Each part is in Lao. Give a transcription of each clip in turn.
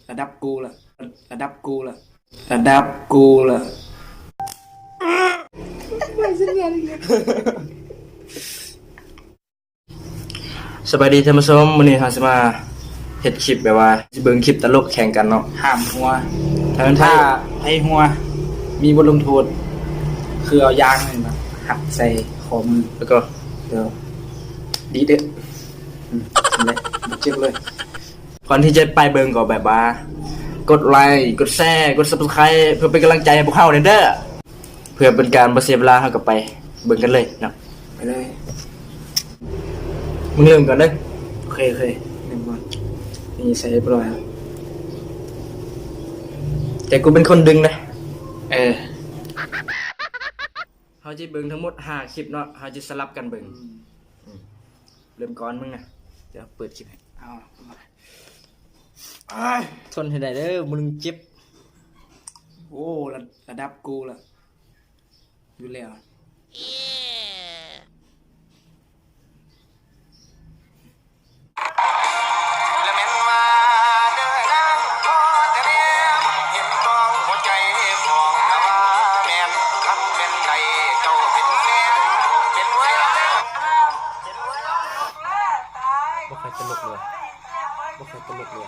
ລະດັບກູລະ ລະດັບກູລະ ລະດັບກູລະ. ສະບາຍດີທ່ານຜູ້ຊົມ, ມື້ນີ້ເຮົາຊິມາເຮັດຄລິບແບບວ່າຊິເບິ່ງຄລິບຕະຫຼົກແຂ່ງກັນເນາະ ຫ້າມຫົວ. ຖ້າແມ່ນ ຖ້າໃຜຫົວ ມີບົດລົງໂທດ ຄືເອົາຢາງນີ້ມາຮັດໃສ່ຂໍ້ມື ແລ້ວກໍດຽວດີດເດີ. ອືມ ນັ້ນແຫຼະ ບໍ່ເຈັບເລີຍ. ກ່ອນທີ່ຈະໄປເບິ່ງກໍແບບວ່າ ກົດໄລ ກົດແຊ ກົດ Subscribe ເພື່ອເປັນກຳລັງໃຈໃຫ້ພວກເຮົາແດ່ເດີ. ເພື່ອເປັນການບໍ່ເສຍເວລາ ເຮົາກໍໄປເບິ່ງກັນເລີຍເນາະ. ໄປເລີຍ. ມຶງເລີ່ມກ່ອນເດີ. ໂອເຄ ໂອເຄ ເລີ່ມກ່ອນ. ນີ້ໃສ່ຮຽບຮ້ອຍແລ້ວ ແຕ່ກູເປັນຄົນດຶງນະ. ເອີ ເຮົາຈະເບິ່ງທັງໝົດຫ້າຄລິບເນາະ, ເຮົາຈະສະຫຼັບກັນເບິ່ງ. ອືມ ອືມ ເລີ່ມກ່ອນມຶງນະ, ດຽວເປີດຄລິບໃຫ້. ເອົາ ທົນໃຫ້ໄດ້ເດີ, ມື້ໜຶ່ງເຈັບ. ໂອ້ ລະ ລະດັບກູລະ ຢູ່ແລ້ວ. ບໍ່ຄ່ອຍຕະຫຼົກເລີຍ ບໍ່ຄ່ອຍຕະຫຼົກເລີຍ.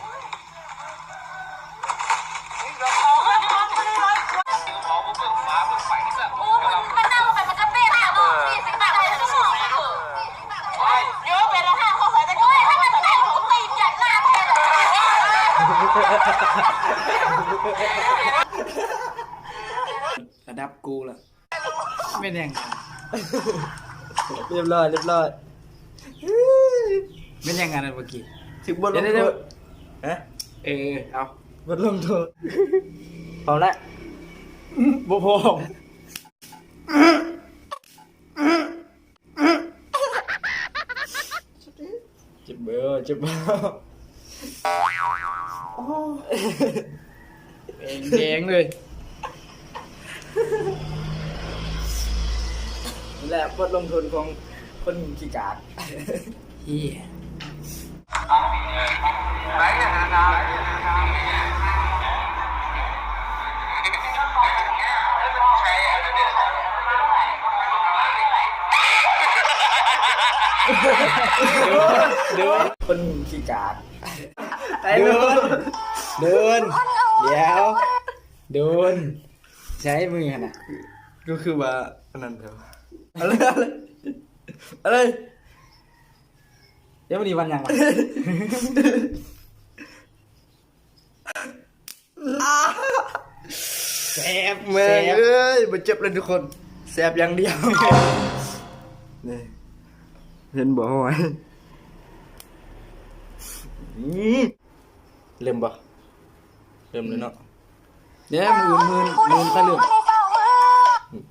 ລະດັບກູລະ. ແມ່ນຫຍັງ? ຮຽບຮ້ອຍ ຮຽບຮ້ອຍ. ແມ່ນຫຍັງອັນນັ້ນເມື່ອກີ້? ຖືກບົດລົງໂທດ. ຮະ? ເອີ ເອົາ ບົດລົງໂທດ. ພ້ອມລະ? ບໍ່ພ້ອມ. ເຈັບເບີ ເຈັບເບີ. ໂອ້ ແດງໆເລີຍ. ນີ້ແຫຼະບົດລົງໂທດຂອງຄົນຂີ້ກາກ. ເຮີ້ຍ. ໂດນ ໂດນ ຄົນຂີ້ກາກ. ໂດນ ໂດນ ດຽວ ໂດນ. ໃຊ້ມືຫັ້ນນະ ກໍຄືວ່າອັນນັ້ນເດີ. ເອົາເລີຍ ເອົາເລີຍ ເອົາເລີຍ. ດຽວມື້ນີ້ວັນຫຍັງວະ? ແຊບ ແມ່ງເອີຍ ບໍ່ເຈັບເລີຍທຸກຄົນ ແຊບຢ່າງດຽວ. ນີ້ ເຫັນບໍ່ ຫ້ອຍ? ອືມ ເລີ່ມບໍ່? ເລີ່ມເລີຍເນາະ. ເດ້ມື້ອື່ນ ມື້ອື່ນຄ່ອຍເລີ່ມ.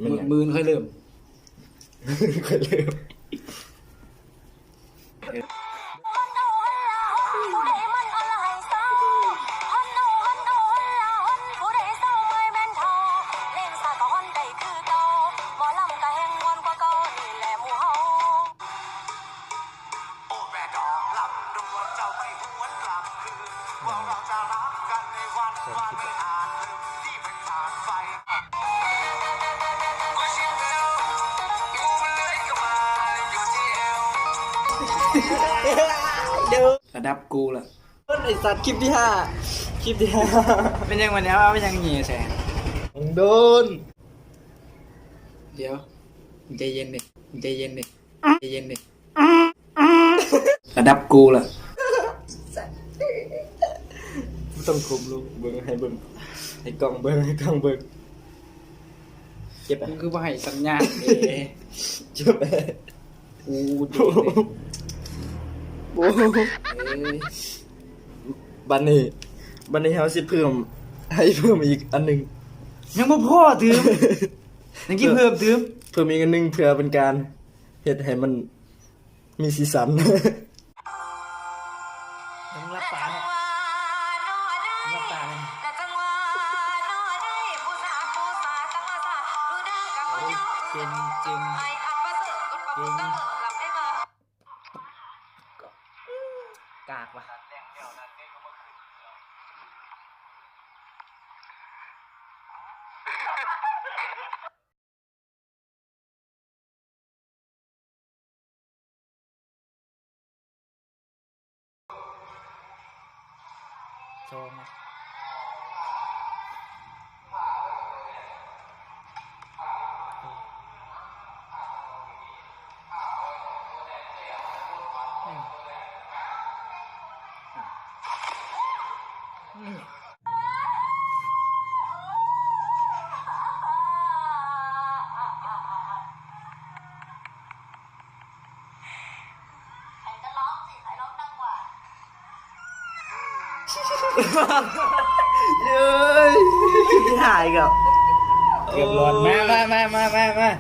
ມື້ອື່ນຄ່ອຍເລີ່ມ ຄ່ອຍເລີ່ມ. ລະດັບກູລະ. ໄອ້ສັດ ຄລິບທີຫ້າ ຄລິບທີຫ້າ. ເປັນຫຍັງວະນີ້? ເອົາ ເອົາຫຍັງແຫຍ່ໃສ່? ໂດນ. ດຽວ ໃຈເຢັນເດ ໃຈເຢັນເດ ໃຈເຢັນເດ. ລະດັບກູລະ. ບໍ່ຕ້ອງກົ້ມລົງ ເບິ່ງ ໃຫ້ເບິ່ງ ໃຫ້ກ້ອງເບິ່ງ ໃຫ້ກ້ອງເບິ່ງ. ເຈັບ ມຶງຄືບໍ່ໃຫ້ສັນຍານເດ? ເຈັບ. ໂອ້ ເຈັບເດ. ໂອ້ ເອີຍ. ບັດນີ້ ບັດນີ້ເຮົາຊິເພີ່ມ ໃຫ້ເພີ່ມອີກອັນໜຶ່ງ. ຍັງບໍ່ພໍຕື່ມ. ຍັງຊິເພີ່ມຕື່ມ ເພີ່ມອີກອັນໜຶ່ງ ເພື່ອເປັນການເຮັດໃຫ້ມັນ ມີສີສັນ. ເບິ່ງຫຼັບຕາເນາະ ເບິ່ງຫຼັບຕາເນາະ. ໂອ້ຍ ເກັ່ງ ເກັ່ງ ເກັ່ງ. ກາກວ່າ. ສອງ ເອີຍ ຫາຍກໍ ເກືອບຫຼອດ ມາ ມາ ມາ ມາ ມາ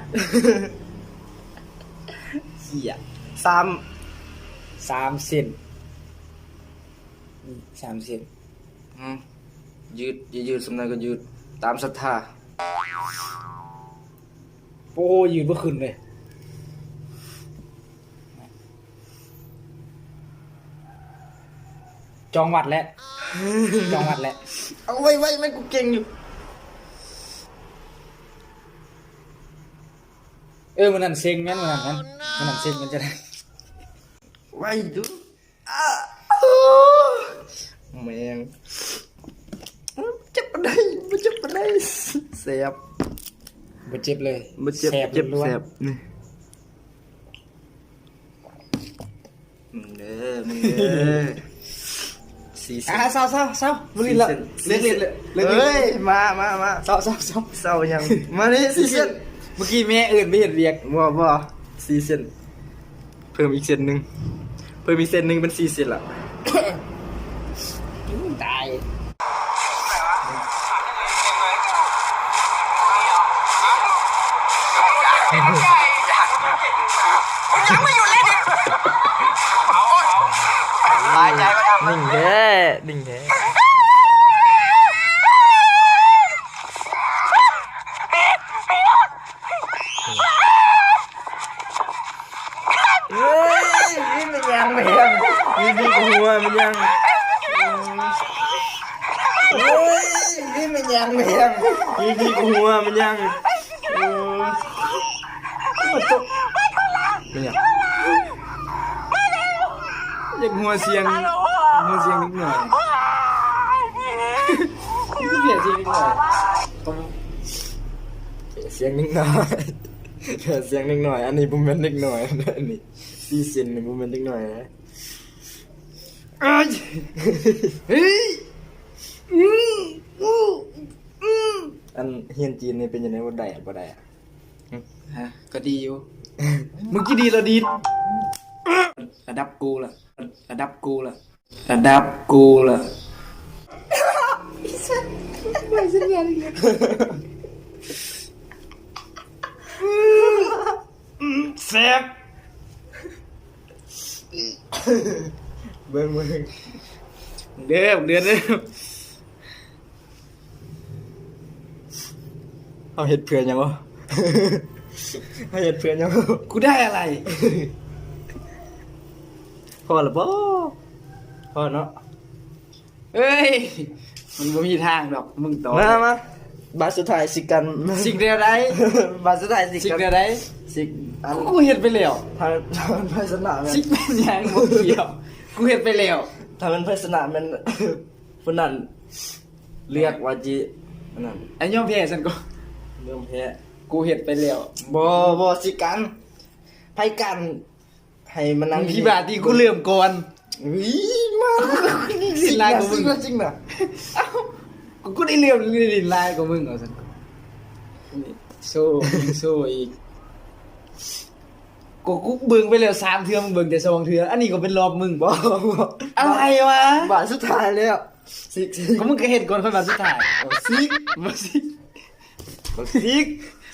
ເສຍ ສາມ ສາມເຊັນ ສາມເຊັນ ອືມ ຢືດ ຢາກຢືດສ່ຳໃດກໍຢືດ ຕາມສັດທາ. ໂອ້ ຢືດບໍ່ຂຶ້ນເລີຍ ຈອງວັດແຫຼະ ຈອງວັດແຫຼະ ເອົາໄວໆ ແມ່ນ ກູເກັ່ງຢູ່. ເອີ ມື້ນັ້ນເຊັງແມ່ນ ມື້ນັ້ນແມ່ນ ມື້ນັ້ນເຊັງແມ່ນ ຈະໄດ້ ໄວດູ ອາ ແມ່ງ ເຈັບປານໃດ ບໍ່ເຈັບປານໃດ ແສບ ບໍ່ເຈັບເລີຍ ບໍ່ເຈັບ ແສບ ເຈັບ ລ້ວນໆ ແສບ ນີ້ ມຶງເດີ ມຶງເດີ ສີ່ເຊັນ ອາ ເຊົາ ເຊົາ ເຊົາ ບໍ່ຫຼິ້ນລະ ສີ່ເຊັນ ເລີກ ເລີກ ເລີກ ເລີກ ເອີຍ ມາ ມາ ມາ ເຊົາ ເຊົາ ເຊົາ ເຊົາຫຍັງ ມານີ້ ສີ່ເຊັນ ເມື່ອກີ້ແມ່ເອີ້ນໄປເຮັດວຽກ ບໍ່ ບໍ່ ສີ່ເຊັນ ເພີ່ມອີກເຊັນໜຶ່ງ ເພີ່ມອີກເຊັນໜຶ່ງເປັນສີ່ເຊັນລະ ຕາຍ ໜິ່ງແທ້ ໜິ່ງແທ້. ເຮີ້ຍ ນີ້ແມ່ນຫຍັງແມ່ນຫຍັງ ນີ້ ນີ້ຫົວແມ່ນຫຍັງ ເຮີ້ຍ ນີ້ແມ່ນຫຍັງແມ່ນຫຍັງ ນີ້ ນີ້ຫົວແມ່ນຫຍັງ ເອີ ແມ່ນຫຍັງ ຢາກຫົວສຽງ ຫົວສຽງເດັກນ້ອຍ ເປັນຫຍັງສຽງເດັກນ້ອຍ ສຽງເດັກນ້ອຍ ສຽງເດັກນ້ອຍ ອັນນີ້ບໍ່ແມ່ນເດັກນ້ອຍ ອັນນີ້ສີ່ເຊັນນີ້ບໍ່ແມ່ນເດັກນ້ອຍນະ ເອີຍ ເຮີ້ຍ ອື ອື ອື ອັນຮຽນຈີນນີ້ເປັນຈັ່ງໃດ ບໍ່ໄດ້ ບໍ່ໄດ້ ຮະ ກໍດີຢູ່ ມຶງຊິດີດລະດີດ ລະດັບກູລະ ລະດັບກູລະ ລະດັບກູລະ ແຊບ ເບິ່ງ ເບິ່ງ ເດີ ເດີ ເດີ. ເຮົາເຮັດເພື່ອຫຍັງວະ? ເຮົາເຮັດເພື່ອຫຍັງ? ກູໄດ້ອະໄລ? ພໍລະບໍ? ພໍເນາະ. ເອີຍ ມັນບໍ່ມີທາງດອກ ມຶງຕໍ່. ມາ ມາ ບາດສຸດທ້າຍຊິກກັນ. ຊິກແນວໃດ? ບາດສຸດທ້າຍຊິກກັນ. ຊິກແນວໃດ? ຊິກ ອັນ ກູເຮັດໄປແລ້ວ. ຖ້າ ຖ້າມັນໄພຊະນະແມ່ນ ຊິກແມ່ນຫຍັງ? ບໍ່ກ່ຽວ ກູເຮັດໄປແລ້ວ. ຖ້າມັນໄພຊະນະແມ່ນ ຜູ້ນັ້ນເລືອກວ່າຊິ ອັນນັ້ນ ອັນຍອມແພ້ຊັ້ນກໍ ຍອມແພ້. ກູເຮັດໄປແລ້ວ. ບໍ່ ບໍ່ ຊິກກັນ ໃຜກັນ ໃຫ້ມານັ່ງ ມຶງຂີ້ບາດຕິ ກູເລີ່ມກ່ອນ. ອຸ້ຍ ມາ ຊິກຫຼາຍກວ່າມຶງ ຊິກລະຈິງນະ. ເອົ້າ ກູໄດ້ເລີ່ມຫຼິ້ນຫຼາຍກວ່າມຶງ ເອົາຊັ້ນ ໂຊ ໂຊອີກ. ກູ ກູເບິ່ງໄປແລ້ວສາມເທື່ອ ມຶງເບິ່ງແຕ່ສອງເທື່ອ. ອັນນີ້ກໍເປັນລອບມຶງ. ບໍ່ ບໍ່ ອະໄລວະ? ບາດສຸດທ້າຍແລ້ວ. ຊິກ ຊິກ ກໍມຶງກໍເຮັດກ່ອນ ຂ້ອຍບາດສຸດທ້າຍ. ເອົາ ຊິກ ບໍ່ຊິກ ບໍ່ຊິກ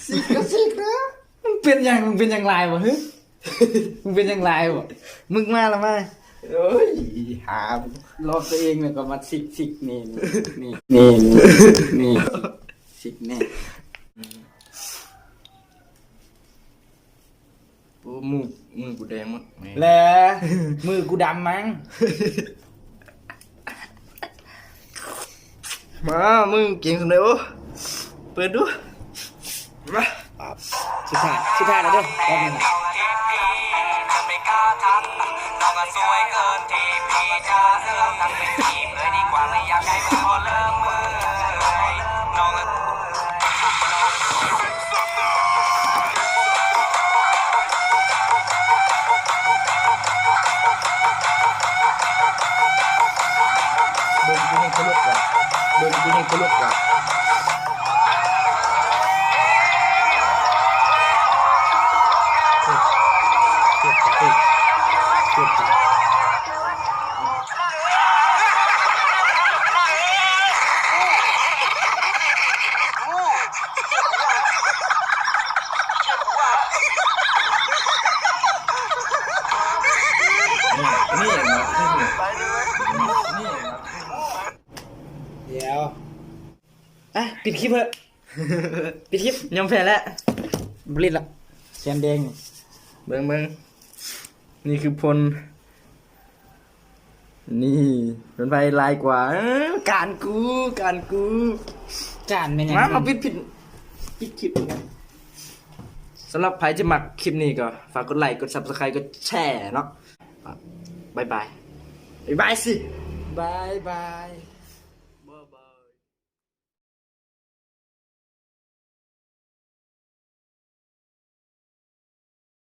ຊິກກໍຊິກນະ. ມຶງເປັນຫຍັງ? ມຶງເປັນຫຍັງຫຼາຍບໍ່? ຫື? ມຶງເປັນຫຍັງຫຼາຍບໍ່? ມຶງມາລະມາ. ໂອ້ຍ ຫາ ລອບຕົວເອງແລ້ວກໍມາຊິກ ຊິກ ນີ້ ນີ້ ນີ້ ຊິກ ນີ້. ໂອ້ ມື ມືກູແດງໝົດ ແລະ ມືກູດຳມັງ. ມາ ມຶງເກັ່ງສ່ຳໃດ ໂອ້ ເປີດດູ ມາ ສຸດທ້າຍ ສຸດທ້າຍແລ້ວເດີ ຮອບນີ້ນະ. ເບິ່ງຜູ້ຍິງທະລຸກວ່າ ເບິ່ງຜູ້ຍິງທະລຸກວ່າ ເຈັບ ເຈັບ ເຈັບ ເຈັບ ນີ້ ນີ້ ນີ້ ນີ້ ນີ້ ດຽວ ອ່ະ ປິດຄລິບເຖາະ ປິດຄລິບ ຍອມແພ້ແລ້ວ ບໍ່ຫຼິ້ນລະ ແຂນແດງ ເບິ່ງ ເບິ່ງ ນີ້ຄືຜົນ ນີ້ ເປັນໃຜຫຼາຍກວ່າ ເອີ ການກູ ການກູ ການແມ່ນຫຍັງ ມາ ມາປິດ ປິດ ປິດຄລິບ ສຳລັບໃຜທີ່ມັກຄລິບນີ້ກໍຝາກກົດໄລ ກົດ Subscribe ກົດແຊເນາະ ບາຍບາຍ ບາຍບາຍຊິ ບາຍບາຍ.